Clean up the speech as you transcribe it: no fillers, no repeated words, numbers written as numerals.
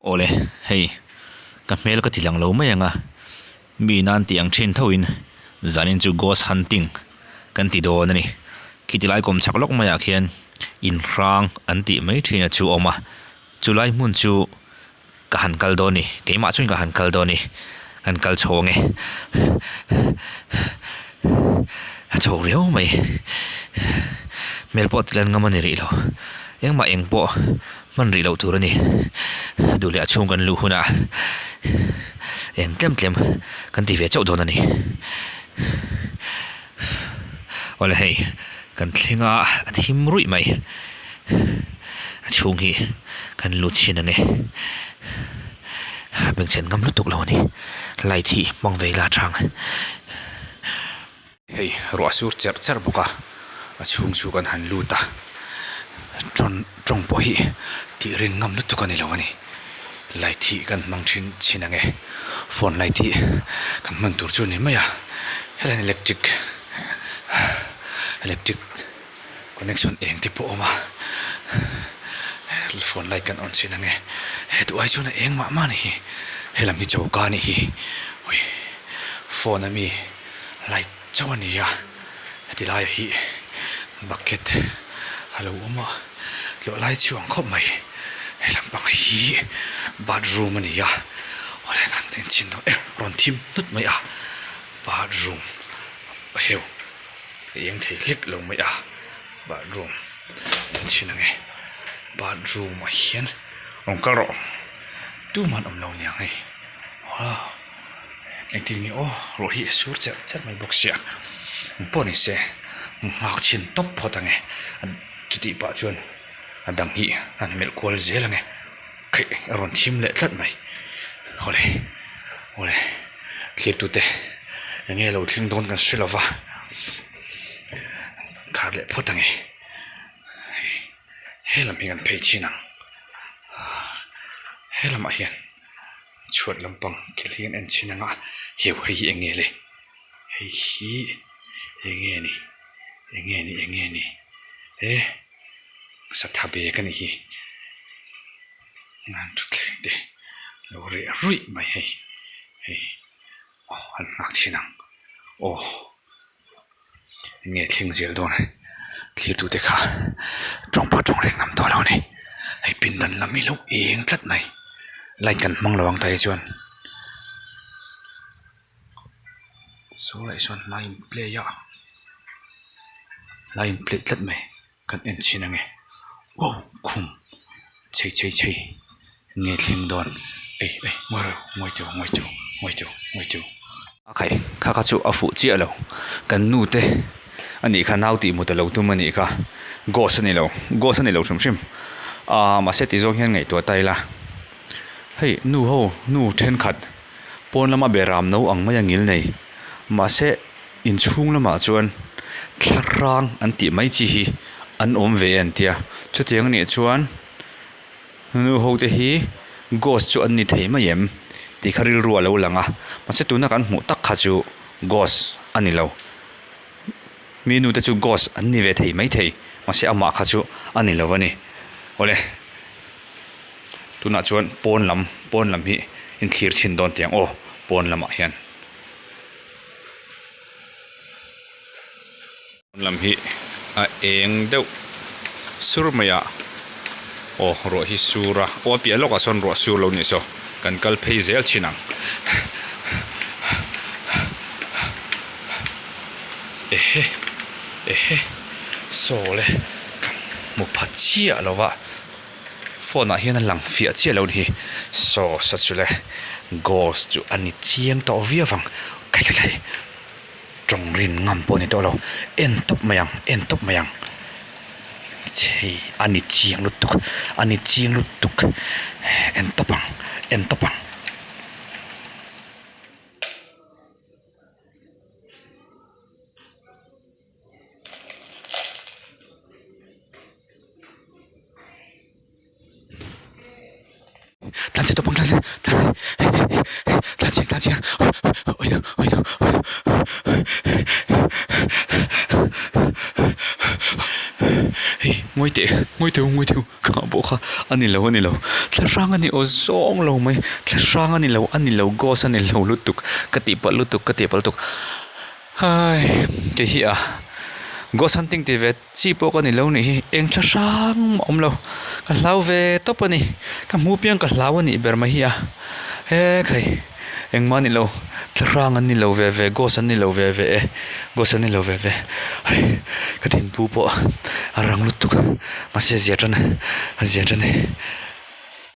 Awle, hei, ka hmel ka ti lang lo mai ang a, mi nan tih ang thin thoin zanin chu ghost hunting kan ti dawn a ni. Khiti lai kawm chak lawk maiah khian inhrang an tih mai thin a chu a awm a, chulai hmun chu ka han kal dawn a ni, keimah chuan ka han kal dawn a ni, kan kal chho ang e. A chho riau mai, hmel pawh ti lan ngam a ni rih lo, engmah eng pawh. Hman rih loh tur a ni. Duh leh a chhung kan luh hunah eng tlem tlem kan ti ve chauh dawn a ni. Awle hei kan thleng a a thim ruih mai. A chhung hi kan lut chhin ang e. A bengchhen ngam lutuk lo a ni. Light hi hmang ve ila a chang. Hei ruah sur cherh cherh bawk a, a chhung chu kan han lut a, tawn tawng pawh hi tih rin ngam lutuk a ni lo a ni, light hi kan hmang thin chhin ang e, phone light hi kan hman tur chu a ni mai a, helai hian electric electric connection eng te pawh a awm a, phone light kan on chhin ang e, he duh ai chuan a eng mah mah a ni hi, helam hi choka a nih hi, ui phone ami. Light chauh a ni a, heti laiah hi bucket a lo awm a, luah lai chu ang khawp mai, he lampang hi bathroom a ni a, awle kan en chhin dawn e rawn thim hnut mai a, bathroom heu a eng thei hlek lo mai a, bathroom en chhin ang e, bathroom ah hian rawn kal rawh tuman awm lo niang hei wow. Engtin nge aw ruah hi a sur cherh cherh mai bawk sia eng pawh ni se nghak chhin tawp phawt ang e chutih pah chuan a dang hi an melh kual zel ang e kheih a rawn thim leh tlat mai awle awle thlir tute eng nge lo thleng dawn kan hre lova khar leh phawt ang e he lam hi kan phei chhin ang he lamah hian. Chhuat lampang thil hi an en chhin ang a heu hei hi eng nge le hei hi eng nge ni eng nge ni eng nge ni he satha bag a nih hi an thutthleng te lo reh ruih mai hei hei aw an nghak chhin ang aw. Enge thleng zel dawn thlir tute kha tawng pawh tawng reng ngam tawh lo a ni hei pindan lam hi lo eng tlat mai light kan hmang lo ang tah hi chuan saw lai sawn hla in play a hla in play tlat mai kan en chhin ang e wow khum chei chei chei nge thleng dawn ei ei ngawi rawh ngawi teu ngawi teu ngawi teu ngawi teu. A khai kha kha chu a fuh chiah lo kan nu te a nih kha nau tih hmu ta lo tum a nih kha ghost a ni lo ghost a ni lo hrim hrim ah mahse ti zawng hian ngaihtuah ta ila hei nu ho nu thenkhat pawn lama beram no ang mai a ngil nei mahse inchhung lamah chuan thlarang an tih mai chi hi an awm ve e an tia chutiang anih chuan nu ho te hi ghost chu an ni thei mai em tih kha rilru a lo lang a mahse tuna kan hmuh tak kha chu ghost a ni lo mi nu te chu ghost an ni ve thei mai thei mahse amah kha chu a ni lo a ni awle tunah chuan pawn lam pawn lam hi inthlir chhin dawn teh ang aw pawn lamah hian. Lam hi a eng deuh sur mai a aw ruah hi sur a aw a piah lawkah sawn ruah sur lo nih saw kan kal phei zel thin ang ehe ehe saw le ka hmu pha chiah lo va phone ah hian a lang fiah chiah lo a ni hi saw sa chu le ghost chu a ni chiang tawh viau vang khai khai khai. Tawng rin ngam pawh a ni tawh lo, en tawp mai ang, en tawp mai ang hei a ni chiang lutuk, a ni chiang lutuk en tawp ang, en tawp ang. Tlan chhe tawp ang tlan chhe tlan chhe tlan chhe oi no oi no Hei ngawi teh ngawi teh u ngawi teh u ka ngah pawh kha a ni lo a ni lo thla hrang a ni aw zawng lo mai thla hrang a ni lo a ni lo ghost a ni lo lutuk ka tihpalh lutuk ka tihpalh lutuk hai kei hi a ghost hunting ti ve chi pawh ka ni lo nih hi eng thla hrang mah awm lo ka hlau ve tawp a ni ka hmu piang ka hlau a nih ber mai hi a he khai. Engmah a ni lo, thlahrang an ni lo ve ve, ghost an ni lo ve ve e, ghost an ni lo ve ve, hei ka thinpu pawh a rang lutuk a, mahse a zia tan a, a zia tan e.